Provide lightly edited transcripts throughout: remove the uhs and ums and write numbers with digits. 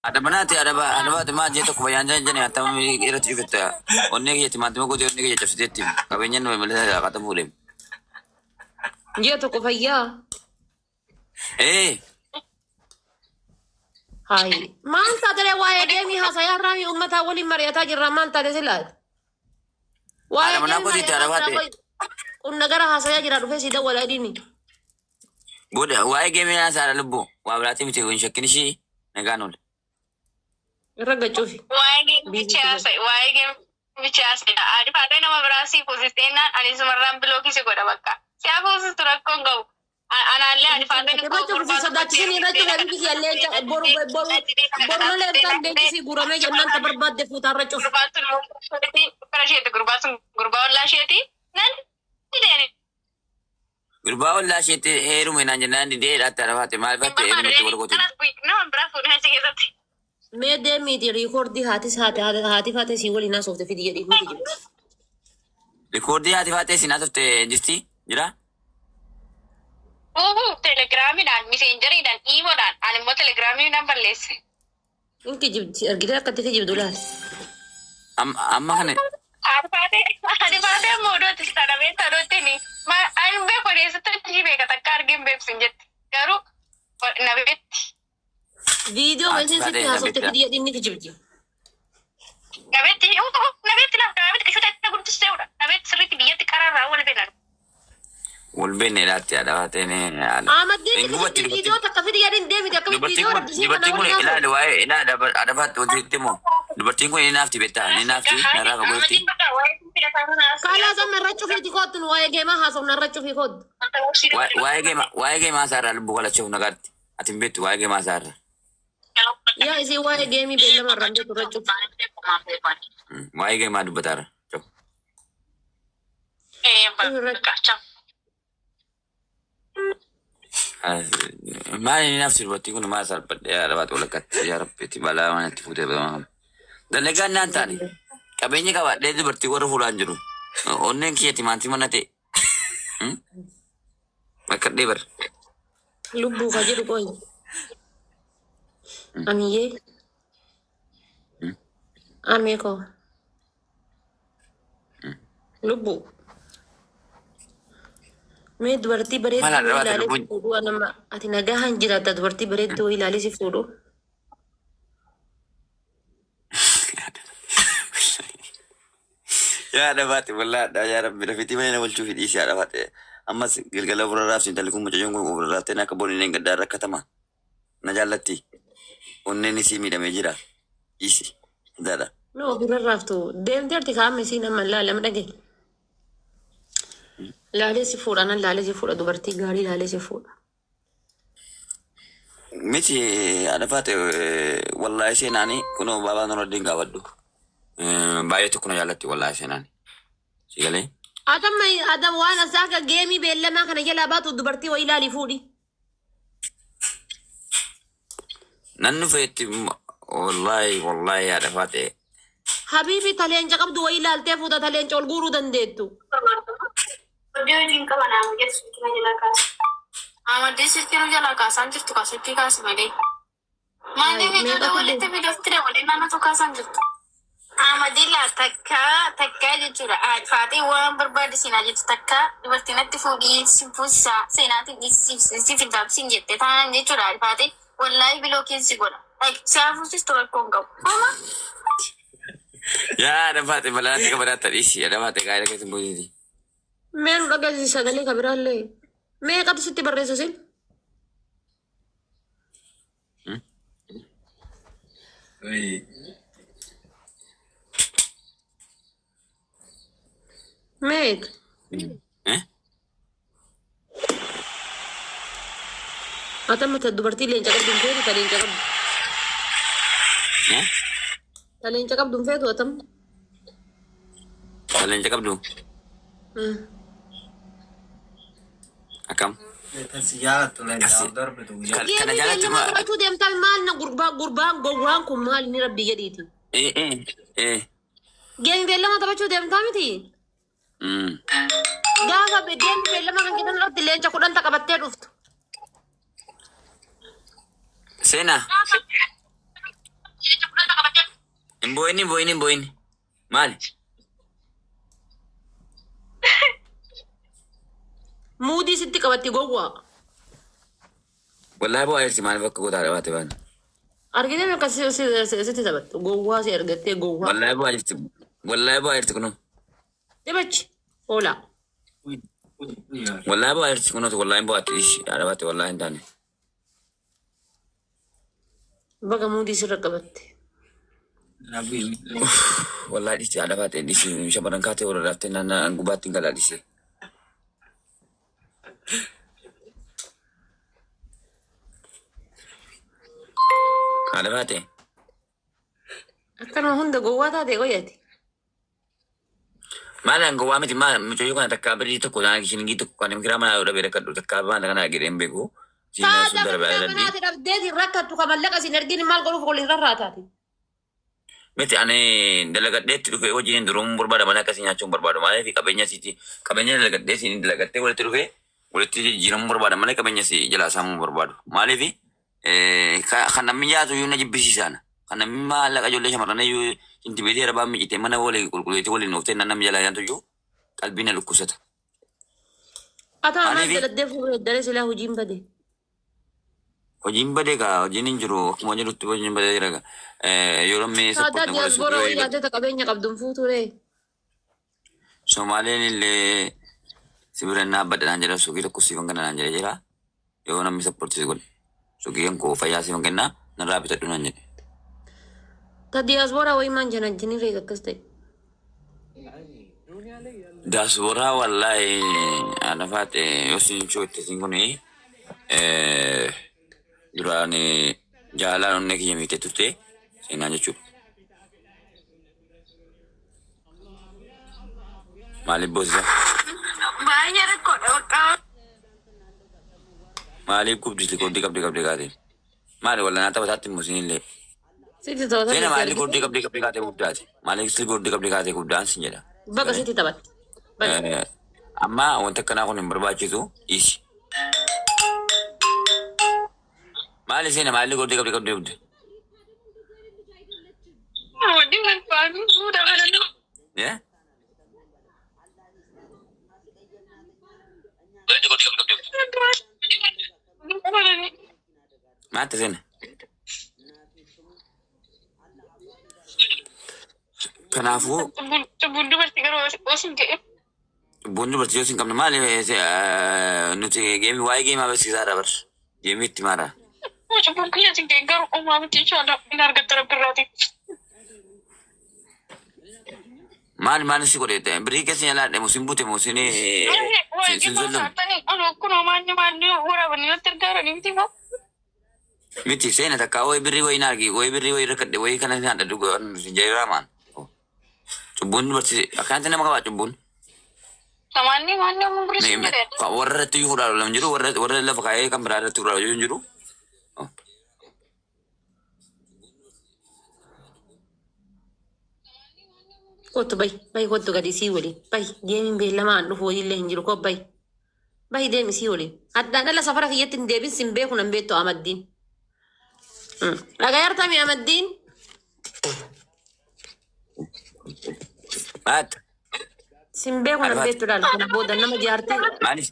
Haadha manaati haadha baate maal jee tokko bayyaan jaan jane attam irratti cufetta onnee kiyya timaatima gootee onnee kiyya cabsiteetti qabeenyaan nama malee qaxan fuudhe. Ji'a tokko fayyaa. Ee Hayi. Maal taate waa'ee geemii haasayaa irraa uummataa waliin mari'ataa jirra maal taate silaati? Waa'ee Haadha manaa geemii kootiitti haadha mari'ataa baate. jira qunna gara haasayaa jira dhufee si dawwala adiini. Booda waa'ee geemii haasaadha lubbu waa biraatii miti hin shakkin ishii nagaan oole. Irra gachuufi. Waa'ee geemicha haasa'e, waa'ee geemicha haasa'e. Adi faatee nama biraa sii fuusisteenaan ani sumarraan bilookii si godha bakka. Si haa fuusistu rakkoo hin qabu. Anaallee adi faateen Irra cufi sodaachisin irra cufi abibi kiyya leenca boru boru boru malee ibsaan leenci si guuramee jennaan ta barbaadde fuutaa irra cufi. Gurbaan sun fira isheeti, gurbaan sun gurbaa ollaa isheeti. Nan dideen. Gurbaa ollaa isheetti heerume naan jennaan didee dhaatti haadha baate maal batte heerumetti warra goote. Nama biraa fuudhee achi keessatti. Mee deemiiti riikoordii haatis haati haati faate si waliin haasofte fidi jedhii miti jiru. Rikoordii haati faatee siin haasofte jirti jira? Uhu, telegiraamiidhaan, miseenjeriidhaan, iimoodhaan, ani immoo telegiraamiidhaan balleesse. Inni kijibdi argitee akkatti kijibdu laal. Amma kana Adi faatee ammoo oduutti sana beektaa oduutti ani beeku odeessatti hojii beeka takka argee hin beeku sin jetti. Garuu na beetti. Viidiyoo Haati isiin sitti faatee na haasofte beekta. fidi jedhii inni kijibdi. Na beetti, na beetti lafa na beetti qishuuta itti guddisteudha. Na beetti sirriitti biyyatti qaraarraa wal beekan. Wal beekne dhaatti haadha baateen haadha. Ahmaddiin Hin gubatti kijibdi dubartiin. viidiyoo takka fidi jedhiin deemiti akkamitti Dubartiin viidiyoo kun rabbisii kana dubartiin kun waliin ilaali haasofte. waa'ee ilaali haadha baatte wanti itti immoo dubartiin kun ni naafti beektaa ni naafti narraa fagoo jirti. Kaalaa sama irra cufiiti koottu nu waa'ee geemaa haasofna irra cufii koottu. Waa'ee geema waa'ee geemaa isaarraa lubbuu galachuuf nagaatti ati hin beektu waa'ee geemaa isaarraa. Yaa isii waa'ee geemii beellama irra hin beektu irra cufi. Waa'ee geemaa dubbataarra. Maali ni naafti dubartiin kun maal salphadhee haadha baate walakkaatti yaa rabbiitti balaa waan itti fuutee balaa. Dalagaan naan taane qabeenya qabaadhee dubartii warra fuulaan jiru. Onneen kiyya timaantii mana ta'e. Akka bar. Lubbuu ka jedhu qoyi. Amiyyee. Amee koo. Lubbuu. Mee dubartii bareedduu Maal haadha wayii baate ilaalee si lubbuun? fuudhuu anama ati nagahaan jiraatta dubartii bareedduu wayii ilaalee si fuudhuu. Yaa haadha baate wallaadha yaa rabbi rafiitii mana na bulchuu fi dhiisi haadha baate. Ammas galgala ofirra raabsi intalli kun mucayyoon kun ofirra raabtee akka booniin hin gaddaa rakkatama. Na jaallatti. Onneen isii miidhamee jira. Dhiisi. Daadha. No ofirra raaftu deemteerti kaa'ame isiin amma laalama dhagaye. Laalee si fuudha nan laalee si fuudha dubartii gaarii laalee si fuudha. Miti haadha baate wallaahi seenaani kunoo baabaa Nuraddiin gaafadhu. Baay'ee tokko na jaallatti wallaahi seenaani. Si galee? Adam Adam waan asaa akka geemii beellamaa kana jalaa baatu dubartii wayii ilaalii fuudhi. Nan dhufeetti wallaahi wallaahi haadha baate. Habiibi taleenca qabdu wayii ilaaltee fuuta taleenca ol guuruu dandeettu. Hojii hojiin qaba naamu jedhu silkina jalaa kaasa. Amadii silkii nu jalaa kaasaan jirtu kaa silkii kaasi malee. Maaliif Meeqa ijoollee fide? walitti fidoofti dabalee naannoo kaasaan jirtu? Amadii laa takkaa takkaa jechuudha. Faaxee waan barbaade seenaa jettu takkaa dubartiin natti fuudhii si fuusisaa seenaatiin dhiisisiif si fidaabsiin jette taanaan jechuudha. Faaxee wallaahi biloo keessi godha. Siyaa fuusistu rakkoo hin qabu. Homa Yaa haadha baate balaatti qabadaatti dhiisi haadha baate gaa'ela keessa hin buusiiti. Mee nu dhageessisi sagalee ka biraallee. Meeqatu sitti barreessa sin? Meeqa? Eh? Ati amma ta dubartii leenca qabdu hin feetu ta leenca qabdu. Eh? Ta leenca qabdu hin feetu atam. Ta leenca qabdu akkam? Kan si jaalattu leencaaf darbitu guyyaa. Kana Geemii jaalatti beellama qabachuu deemtaa maal na gurbaa gurbaan gowwaan kun maal inni rabbii jedhiiti. Eh eh eh. Geemii beellama taphachuu deemtaa miti. Gaafa geemii beellama kan kennan irratti leenca 10 ta qabattee dhuftu. Seenaa. Hin boo'in, hin boo'in, hin boo'in. Maali? Muudii sitti qabatti gowwaa. Wallaahi bu'aa jirti, maaliif akka gootaa dhabaate baana. Argitee akka sitti taphattu gowwaa si argattee gowwaa. Wallaahi bu'aa jirti. Wallaahi bu'aa jirti kunoo. Dibachi hoolaa. Wallaahi bu'aa jirti kunoo, wallaahi bu'aatti dhiisi dhabaate, wallaahi hin taane. Baga muudii sirra qabatte. Wallaahi dhiisi dhabaate, dhiisi shamarran kaatee warra raaftee naannoo gubaatti hin galaa dhiisi. Haadha baate. Akkanuma hunda gowwaa taate qoyyate. Maal an gowwaa miti, maal mucayyoo kana takkaa birrii tokko naan shilingii tokko kan kiraa manaa yoo dhabee rakkadhu takkaa maal kana jedhee hin beeku. Siinaa sun Taata darbee bakka daddi. manaati dhabdeeti rakkattu ka mallaqa sin ergin maal godhuuf waliin rarraataati. Miti, ani dalagadheetti dhufee hojiin duruun barbaada malee akkasii nyaachuun barbaadu, maaliif qabeenya siiti qabeenya dalagadhee siin dalagattee walitti dhufee walitti jijjiiramuu barbaada malee qabeenya si jalaa saamuu barbaadu. Maaliif kan namni nyaatu iyyuu na jibbisiisaan, kan namni maallaqa ijoollee shamarran iyyuu intibeetii arabaa miicitee mana waliin qulqulleetii waliin ooftee namni jalaa nyaatu iyyuu qalbii na dhukkubsata. Ataa maal Maaliif? daladdee fuudhee daree silaa hojiin bade. Hojiin badee gaa, hojiin hin jiru, akkuma jirutti hojiin badee jira gaa. Yeroo ammi Taataa sappoortii godhe diyaasbooraa suuqii wayii yaadota qabeenya qabduun fuuturee. Somaaleen illee si bira dhaabbadha naan jedha, suuqii tokko siifan kenna naan jedhe jira. Yoo namni sappoortii si godhe suuqii kan koo fayyaa siifan kenna, narraa bitadhu naan jedhe. Ta diyaasbooraa wayii maan janajjinirree akkas ta'e. Diyaasbooraa wallaahi anafaate yoo siin shootte siin kuni duraan jaalaan onnee kiyya miitee turte seenaan jechuudha. Maaliif boosisa? Baay'ee rakkoodha bakka. Maaliif gubdisi goddii qabdee qabdee kaate? Maali wallanaa taphataatti immoo siinillee. Sitti taphatan. Seena maaliif goddii qabdee qabdee kaatee guddaati? Maaliif si goddii qabdee kaatee guddaan sin jedha. Baga sitti taphatte. Baga. Amma wanta akkanaa kun hin barbaachisu, dhiisi. Maali seena, maaliif goddii qabdee qabdee gudde? Wanni barbaadu fuudha bananii. Eh? Maaliif goddii qabdee qabdee gudde? Maal seena? Kanaafuu Cubbuun dubartii garuu osoo hin jedhe. Cubbuun dubartii yoo sin qabne maali nuti geemii waa'ee geemaa beeksisaadha bar. Geemii itti maara. Cubbuun kiyya sin ga'e garuu uumaa miti, inshallah hin argatta rabbirraati. Maal maal si godhe, birrii keessa nyaalaadhe moo sin bute moo sin sin zollamu? Kunoo maanni maanni waraabanii natti gargaaranii miti moo? Miti seena, takka wayi birrii wayi naargi, wayi birrii wayi rakkadhe wayi kana nyaadha dhugu sin jedheeraa maan. Cubbuun dubartii akkanatti nama qabaa cubbuun. Samaanni maanni ammoo birrii sin jedhe. Warra irratti iyyuu fuudhaa lama jiru, warra lafa kaa'ee kan biraa irratti fuudhaa hin jiru. Kottu bayi bayi, kottu gadi sii waliin bayi, deemiin beellamaan dhufu wayiillee hin jiru, koo bayi bayi, deemi sii waliin. Addaan dhala safara kiyyatti hin deebin, sin beeku nan beektu Amaddiin. Dhagaa yartami Amaddiin. Maat Sin beeku nan beektu, laala kana booda nama jaartii. Maaliif?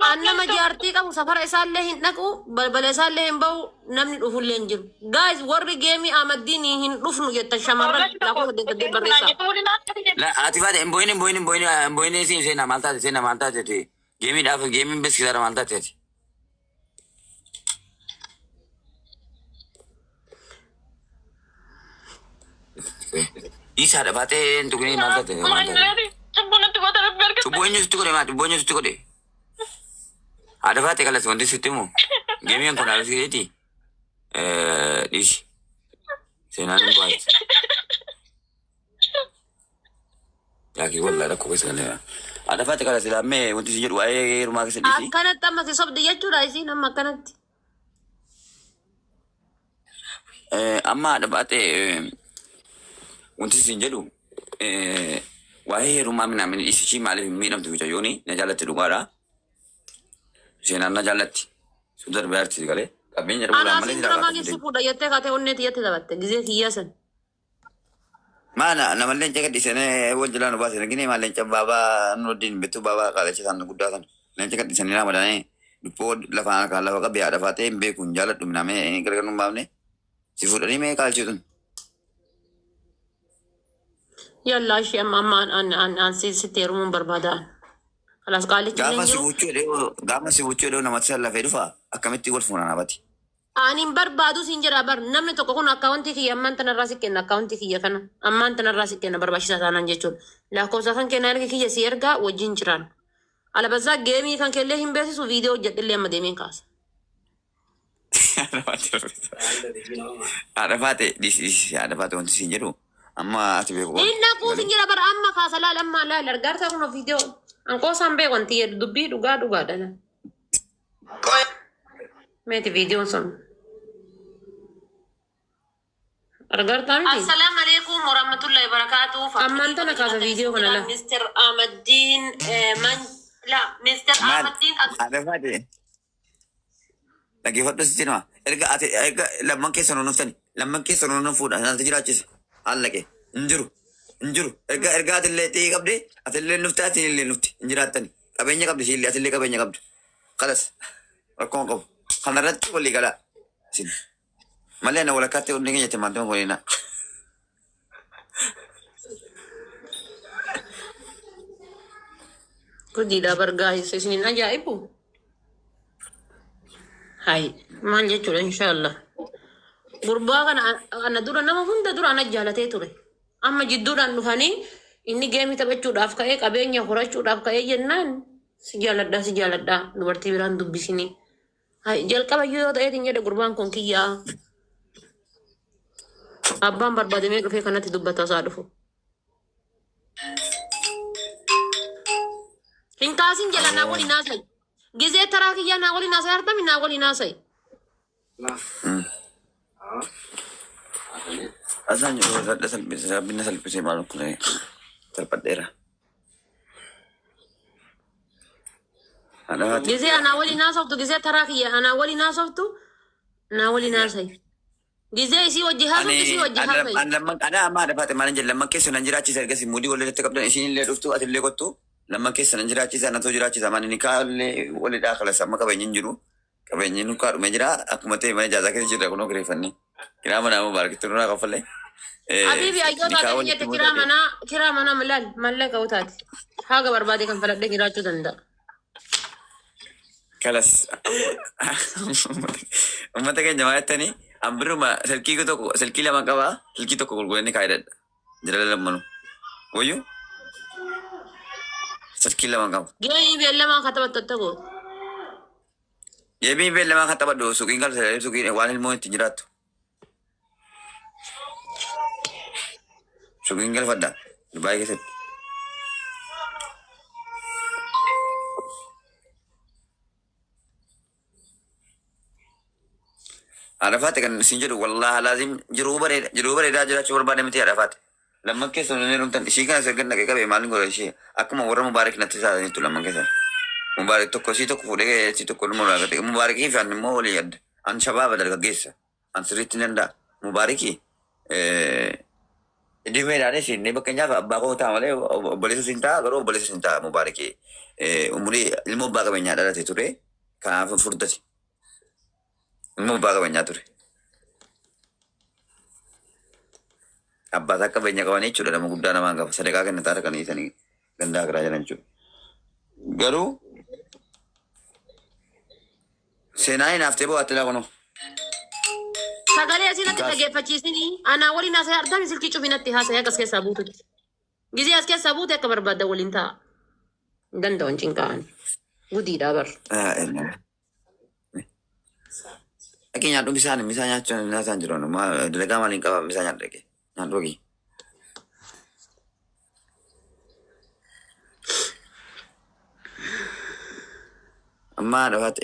An nama jaartii qabu safara isaallee hin dhaqu, balbala isaallee hin bahu, namni dhufullee hin jiru. Guys, warri geemii Amaddiin hin dhufnu jettan shamarran lakkoofsa 8 barreessaa. La ati faate, hin boo'in, hin boo'in, hin boo'in, hin boo'in, siin seena maal taate, seena maal taate, geemiidhaaf geemiin beeksisaadha, maal taate ati? Dhiisaadha baatee hin tuqinii, maal taate, maal taate? Cubbuu natti goota rabbi argatta. Cubbuu eenyu sitti godhe, maal cubbuu eenyu sitti godhe? Haadha faate kalas wanti sitti himu. Geemiin kun haala sitti dhiisi. Seenaan hin baay'atu. Yaakii wallaa rakkoo keessa galee. Haadha faate kalas ilaammee wanti si jedhu waa'ee heerumaa keessa dhiisi. Akkanatti amma si sobdi jechuudha isiin amma akkanatti. Amma haadha baatee wanti siin jedhu waa'ee heerumaa minaamin dhiisichi, maaliif hin miidhamtu mucayyooni, na jaallatti dhugaadha. Seenaan na jaallatti. Sun darbee arti galee. Qabeenya dhabuudhaan Anaa malee siin jira dura maaliif si fuudha jettee kaatee onnee tiyyatti taphatte gizee kiyyaa san. Maana nama leenca gadhiisanii wal jalaa nu baasan argine maal leenca baabaa nu wajjin bittuu baabaa qaalacha isaan guddaa sana leenca gadhiisanii ramadanii dhiphoo lafaan harkaan lafa qabee haadha faatee hin beeku hin jaaladhu minamee gargar nu hin baafne si fuudhanii mee qaalchiitun. Yallaa ishee amma amma an an an si sitti heerumuun barbaadaan. Kalaas qaalichi illee Gaafa hin si jiru. buchuu jedhee gaafa si buchuu jedhee namatti san lafee dhufa akkamitti wal fuunaan abati. Ani hin barbaadu siin jedha bar namni tokko kun akkaawuntii kiyya ammaan tanarraa si kenna akkaawuntii kiyya kana ammaan tanarraa si kenna barbaachisaa taanaan jechuudha. Lakkoofsa kan kenna erga kiyya si ergaa wajjin jiraan. Alabazaa geemii kan kellee hin beeksisu viidiyoo hojjedhillee amma deemeen kaasa. Haadha faate dhiisi dhiisi haadha faate wanti siin jedhu amma ati beeku qabdu. Inni dhaquu siin jedha bar amma kaasa laal amma laal argaartaa kun viidiyoo. Anqoosaan beeku wanti jedhu dubbii dhugaa dhugaadha. Meeti viidiyoon sun. Argaartaa miti. Assalamu alaikum warahmatullahi wabarakatuh. Ammaan tana kaasa viidiyoo kana laal. Mr. Ahmadin man la Mr. Maal Ahmadin haadha faate dhaggeeffadhu sitti hima erga ati erga lamman keessa nuun dhuftani lamman keessa nuun fuudha natti jiraachise haallaqe hin jiru hin jiru erga erga atillee xiyyi qabde atillee nufte atillee nufti hin jiraattani qabeenya qabdi siillee atillee qabeenya qabdu kalas rakkoon qabu kanarratti walii galaa isin malee ana walakkaatti hundi keenya timaantima godhina. Hojiidha bargaa isinin ajaa'ibu. Hai maal jechuudha inshaallah. Gurbaa kana ana dura nama hunda dura ana jaalatee ture. Amma jidduudhaan dhufanii inni geemii taphachuudhaaf ka'ee qabeenya horachuudhaaf ka'ee jennaan si jaaladhaa si jaaladhaa dubartii biraan dubbisinii. Hai jalqaba iyyuu yoo ta'eetiin jedhe gurbaan kun kiyyaa. Abbaan barbaadamee dhufee kanatti dubbata isaa dhufu. Hin kaasin jala naa waliin haasa'i. Gizee taraa kiyyaa naa waliin haasa'i artami naa waliin haasa'i. Asaan jedhu salphisee rabbina salphisee maal kun salphadheera. Haadha faate. Gizee anaa waliin haasoftu gizee taraa kiyya anaa waliin haasoftu naa waliin haasa'i. Gizee isii wajji haasoftu isii wajji haasa'i. Ani lamman ana amma haadha faate maal jedhe lamman keessa nan jiraachisa ergasii muudii walitti qabdan isin illee dhuftu ati illee kottu lamman keessa nan jiraachisa natoo jiraachisa maal inni kaallee walidhaa kalasa amma qabeenyi hin jiru qabeenyi nu kaadhume jira akkuma ta'e mana ijaazaa keessa jirra kunoo kireeffannee kiraa manaa mubaarakittu nurraa kaffallee. Habibi ayyoota Nikaa ta'e walitti jette kiraa muudate. manaa kiraa manaa milaal mallaqa utaati. Haga barbaade kan filadhee jiraachuu danda'a. Kalas uummata keenya maa jettanii an biruma silkii tokko silkii lama qabaa silkii tokko gurguranii kaayidadha jira lammanuu wayyuu silkii lama qaba. Geemii beellamaa kan taphattu atta gootu. Geemii beellamaa kan taphadhu suuqiin galsa suuqiin waan ilmoon ittiin jiraattu. Suuqiin galfadha Dubaayii keessatti. Haadha faate kan isin jedhu wallaahi laazim jiruu bareeda jiruu bareedaa jiraachuu barbaade miti haadha faate. Lamman keessa hin heerumtan ishii kana sirgan dhaqee qabee maaliin godha ishee akkuma warra mubaarak natti saasaniitu lamman keessa. Mubaarak tokko isii tokko fuudhee isii tokko dhuma raakate mubaarakii fi an immoo walii adda. An shabaaba dargaggeessa. An sirriitti hin danda'a. Mubaarakii Dimeedhaanis inni fakkeenyaaf abbaa koo ta'a malee obboleessa siin ta'a garuu obboleessa siin ta'a mubaarakii. Umurii ilmoo abbaa qabeenyaa dhalate ture kanaaf furdate. Ilmoo abbaa qabeenyaa ture. Abbaa isaa qabeenya qaban jechuudha nama guddaa namaan qaba sadaqaa kennataa harkanii isanii gandaa biraa jiran jechuudha. Garuu seenaa hin haftee bo'aatte laa kunoo. Sagalee asirratti Gaas. dhageeffachiisinii anaa waliin haasa'e artami silkii cufinatti haasa'e akka as keessaa buututti. Gizee as keessaa buute akka barbaadda waliin taa'a. Hin danda'u hin cinqa'ani. Gudiidha bar. Dhaqee nyaadhu bishaan bishaan nyaachuun nyaataan jiru dalagaa maaliin qaba bishaan nyaadhu dhaqee nyaadhu dhaqee. Amma haadha faate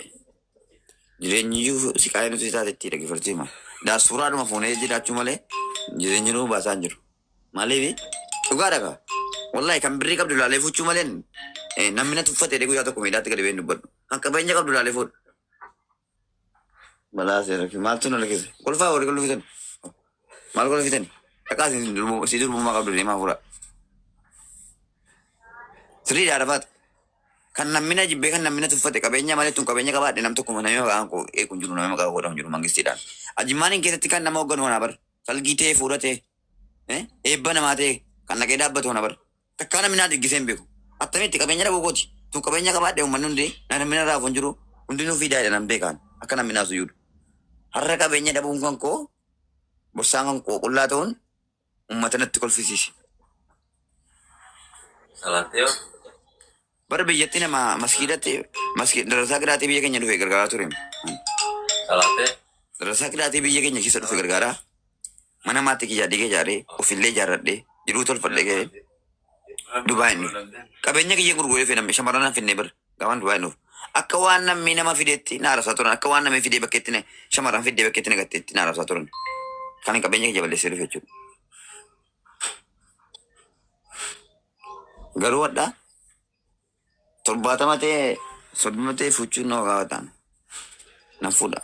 jireenyi iyyuu si qaayee nuti taatetti dhaggeeffachuu hima. Daa suuraadhuma fuunee jiraachuu malee jireenyi nuu baasaa hin jiru. Maaliif dhugaadha kaa. Wallahi kan birrii qabdu laalee fuuchuu malee namni natti uffate jedhee guyyaa tokko miidhaatti gadi ba'ee hin dubbadhu. Kan qabeenya qabdu laalee fuudha. Balaa seera maaltu na lakkise? Kolfaa walii kolfitan. Maal kolfitan? Dhaqaa si durbummaa qabdu deemaa fuudha. Sirriidha Arafaat. Kan namni na jibbee kan namni na tuffate qabeenya malee tun qabeenya qabaadhe nam tokko namni maqaan koo eegu hin jiru namni maqaa koo godhamu hin jiru mangistiidhaan. Ajimmaan keessatti kan nama hoogganu kana bar. Salgii ta'ee fuudha ta'e eebba namaa ta'e kan dhaqee dhaabbatu kana bar. Takkaa namni naa diggisee hin beeku. Attamitti qabeenya dhabuu kooti. Tun qabeenya qabaadhe uummanni hundi namni na raafu hin jiru. Hundinuu fiidaa jedhan beekaan akka namni naa suyyuudha. Har'a qabeenya dhabuun kan koo borsaan kan koo qullaa ta'uun uummata natti kolfisiise. Salaatee Bara biyyatti nama maskiidatti darasaa qiraatii biyya keenya dhufe gargaaraa ture. salaatee Darasaa qiraatii biyya keenya keessa dhufe gargaaraa. Mana maatii kiyyaa diigee ijaaree ofillee ijaarradhee jiruu tolfadhee ga'ee Dubaay inni. Qabeenya kiyya gurguree dhufe namni shamarran hin finne bara gaafan Dubaay dhufu. Akka waan namni nama fideetti na arrabsaa turan. Akka waan namni fidee bakkeetti na shamarran fiddee bakkeetti na gatteetti na arrabsaa turan. Kan qabeenya kiyya balleessee dhufe jechuudha. Garuu hadhaa 70 ta'e 30 ta'e fuuchuun nama gaafatan. Nan fuudha.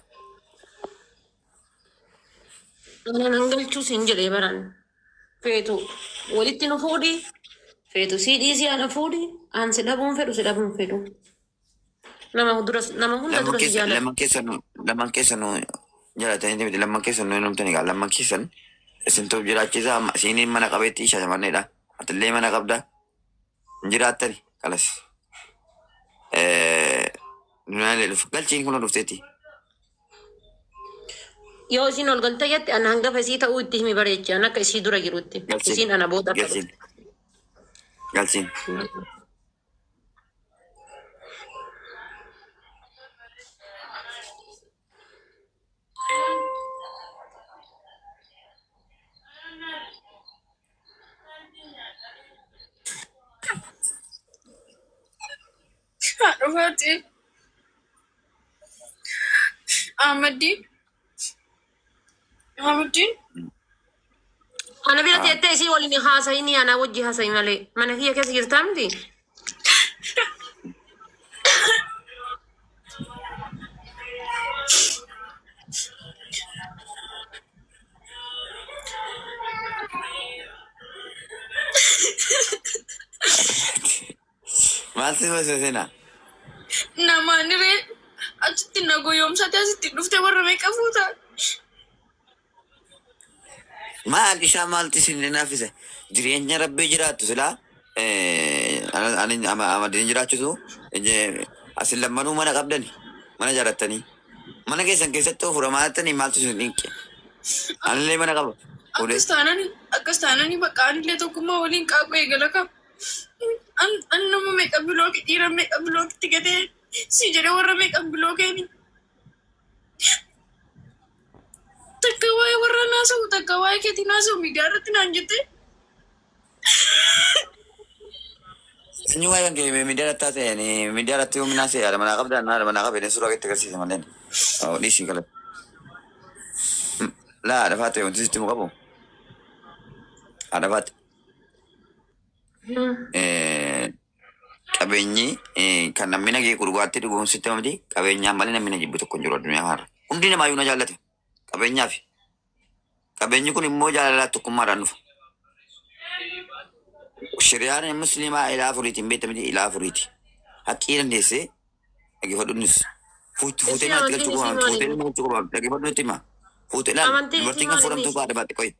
Ana nan galchuu siin jedhee baran. Feetu walitti nu fuudhi. Feetu sii dhiisii ana fuudhi. An si dhabuun fedhu si dhabuun fedhu. Nama dura nama hunda Lamman dura si keessa jaalladha. lamman keessan lamman keessan jaalatanii miti lamman keessan nu heerumtanii gaa lamman keessan isin toof jiraachisaa amma isiiniin mana qabeetti shaashamanneedha. Atillee mana qabda hin jiraattani kalas. Duniyaalee dhufu galchiin kun dhufteetti. Yoo isiin ol galte jette ana hangafa isii ta'uu itti himi bareechi. An akka isii dura jirutti. Galchiin Isiin ana booda akka galchiin galchiin. dhuftu. Dhufaati. Ahmadiin. Ahmadiin. Ana bira teettee isii waliin haasa'inii anaa wajji haasa'i malee. Mana kiyya keessa jirtaa miti? Maal si seenaa? Namaan irree achitti na goyoomsate asitti dhufte warra meeqa fuuta? Maal isaa maaltu isin naafisa? Jireenya rabbii jiraattu silaa ani amadin jiraachisu asin lammanuu mana qabdani mana ijaarrattanii mana keessan keessatti of furamaatanii maaltu isin dhinqe? Anillee mana qaba. Fuudhee. Akkas taanani bakka anillee tokkummaa waliin qaaquu eegala qaba. An nama meeqa bilooki dhiira meeqa bilookitti gatee si jedhee warra meeqa bilookeeni. Takka waa'ee warra naasa'u takka waa'ee keetii naasa'u miidiyaa irratti naan jette. Sanyii waa'ee kan kee miidiyaa irratti haasa'e miidiyaa irratti yoom naasa'e haadha manaa qabdaa haadha manaa qabee suuraa keetti agarsiisa malee. Dhiisii kala. Laa haadha faate wanti sitti himu qabu. Haadha faate. Qabeenyi kan namni nagee gurguraatti dhuguun sitti miti qabeenyaan malee namni na jibbu tokko hin jiru addunyaa kanarra. Hundi namaayyuu na jaallata. Qabeenyaaf. Qabeenyi kun immoo jaalalaa tokkummaadhaan dhufa. Shiriyaan musliimaa ilaa afuriitiin beekta miti ilaa afuriiti. Haqqii dandeessee dhaggeeffadhuunis. Fuutee Isii manatti amantiin galchuu isii qofa maali? fuutee nama galchuu qofa dhaggeeffadhu nutti hima. Fuutee ilaali Amantiin isii dubartiin kan maali fuudhamtuu inni? haadha baate qoyi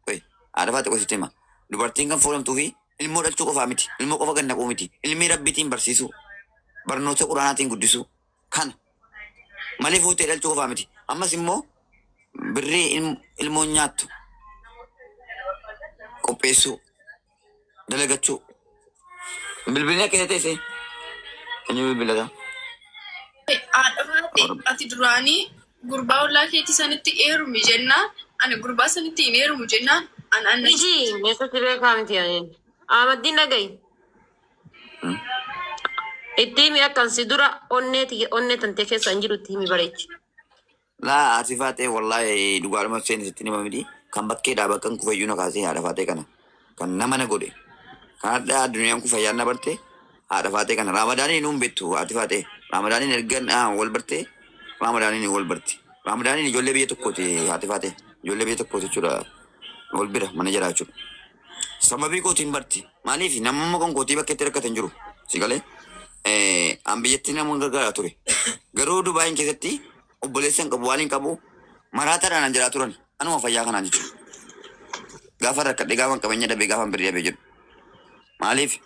qoyi haadha baate qoyi sitti hima. Dubartiin kan fuudhamtuu fi ilmoo dhalchuu qofaa miti ilmoo qofa gad naquu miti ilmii rabbiitiin barsiisuu barnoota quraanaatiin guddisuu kana malee fuutee dhalchuu qofaa miti. Ammas immoo birrii ilmoon nyaattu qopheessuu dalagachuu bilbilli akka isa teesse eenyu bilbilata? Haadha faate ati duraanii gurbaa ollaa keetii sanitti heerumi jennaan ani gurbaa sanitti hin heerumu jennaan an anna Iji meeshaatti beekaa miti ani. Ahmaddiin dhaga'i. Itti himi akkan si dura onnee tiyya onnee tantee keessa hin jiru itti himi bareechi. Laa ati faatee wallaahi dhugaadhuma seeni sitti nima miti kan bakkeedhaa bakka hin kufeyyuu na kaasee haadha faatee kana kan nama na godhe kan hadhaa addunyaan kun fayyaan na barte haadha faatee kana raamadaaniin nuun beektu haati faatee raamadaaniin erga wal barte raamadaaniin wal barte raamadaaniin ijoollee biyya tokkooti haati faatee ijoollee biyya tokkooti jechuudha. Wal bira mana jalaa jechuudha. Sababii kootiin barti. Maaliif namummaa kan kootii bakka itti rakkatan jiru. Si galee? An biyyatti nama gargaaraa ture. Garuu Dubaayin keessatti obboleessa hin qabu waan hin qabu maraataadhaan an jiraa turan. Anuma fayyaa kanaan jechuudha. Gaafa rakkadhe gaafa qabeenya dhabee gaafa birrii dhabee jedhu. Maaliif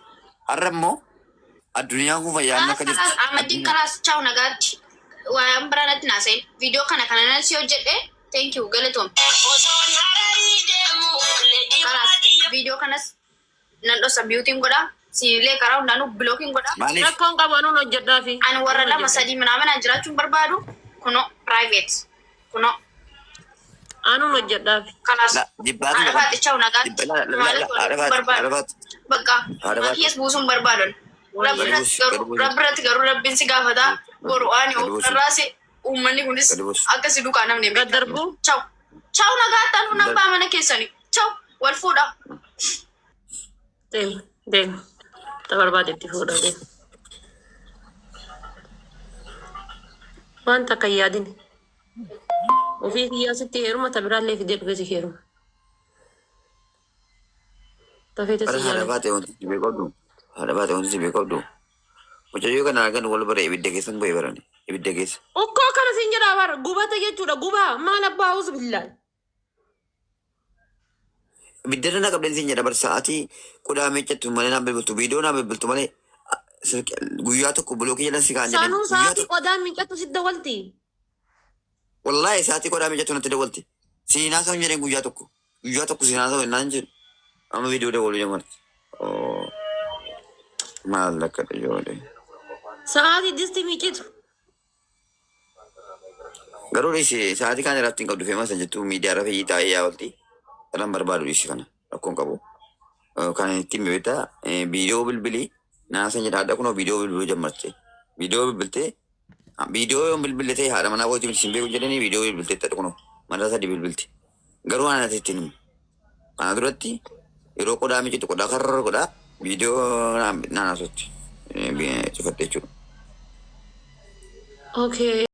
har'a immoo addunyaan kun fayyaan akka jirtu. Ahmadiin kalaas chaaw nagaatti. Waan biraa natti naasa'in. Viidiyoo kana kana nan si hojjedhe. Thank you galatoom. Kalaas viidiyoo kanas nan dhosa biyuutiin godha. Siinillee karaa hundaanuu bilookiin godha. Maaliif Rakkoon qabu anuun hojjedhaafi. Ani warra lama sadii minaaminaan jiraachuun barbaadu kunoo private kunoo Anuun hojjedhaafi. kalaas La jibbaatu haadha faaxichaa nagaatti haadha barbaadu faati bakka haadha faati makiyyas buusuun barbaadan gadi buusi gadi buusi rabbirratti garuu rabbiin si gaafata boru ani gadi buusi ofirraasi uummanni kunis gadi buusi. akka si duukaa namni hin beekne. Gaddarbuu. Chaw chaw nagaatti anuu nan ba'a mana keessanii chaw wal fuudha. Deema deema. Ta barbaadetti fuudha deema. Waan takka hin yaadin. Ofii kiyyaa sitti heeruma ta biraallee fidee dhufee si heeruma. Tafeete Bara si haadha yaala. faate wanti si beeku haadha faate wanti si beeku Mucayyoo kana argan wal bara ibidda keessa bu'ee barani ibidda keessa. Ukkoo kana siin jedhaa bara gubata jechuudha gubaa maal abbaa hawus billaan. Ibidda irra na qabdeen siin jedha bar sa'aatii qodaa miiccattu malee naan bilbiltu viidiyoo naan bilbiltu malee guyyaa tokko bilookii jala si kaan jedhan Sanuu guyyaa sa'aatii tokko qodaa miiccattu si dawalti. wallaahi sa'aatii qodaa miiccattu natti dawalti. Siinaa ta'u jedheen guyyaa tokko siinaa ta'u naan jedhu amma viidiyoo dawaluu jamarti. Maal akka ijoollee. Sa'aatii disti miiccitu. Garuu dhiisi sa'aatii kaan irratti hin qabdu feemasa jettu miidiyaa irra fayyii taa'ee yaawalti. Kanan barbaadu dhiisi kana rakkoon qabu. Kan ittiin beektaa viidiyoo bilbilii naasan jedha hadha kunoo viidiyoo bilbiluu jammarte. Viidiyoo bilbiltee viidiyoo yoon bilbille ta'e haadha manaa kootii miti sin beeku jedhanii viidiyoo bilbiltee ta'e kunoo mana sadii bilbilti. Garuu ana ittiin himu. Kana duratti yeroo qodaa miicitu qodaa karra godhaa viidiyoo naan haasofti. Cufatte jechuudha. Okay.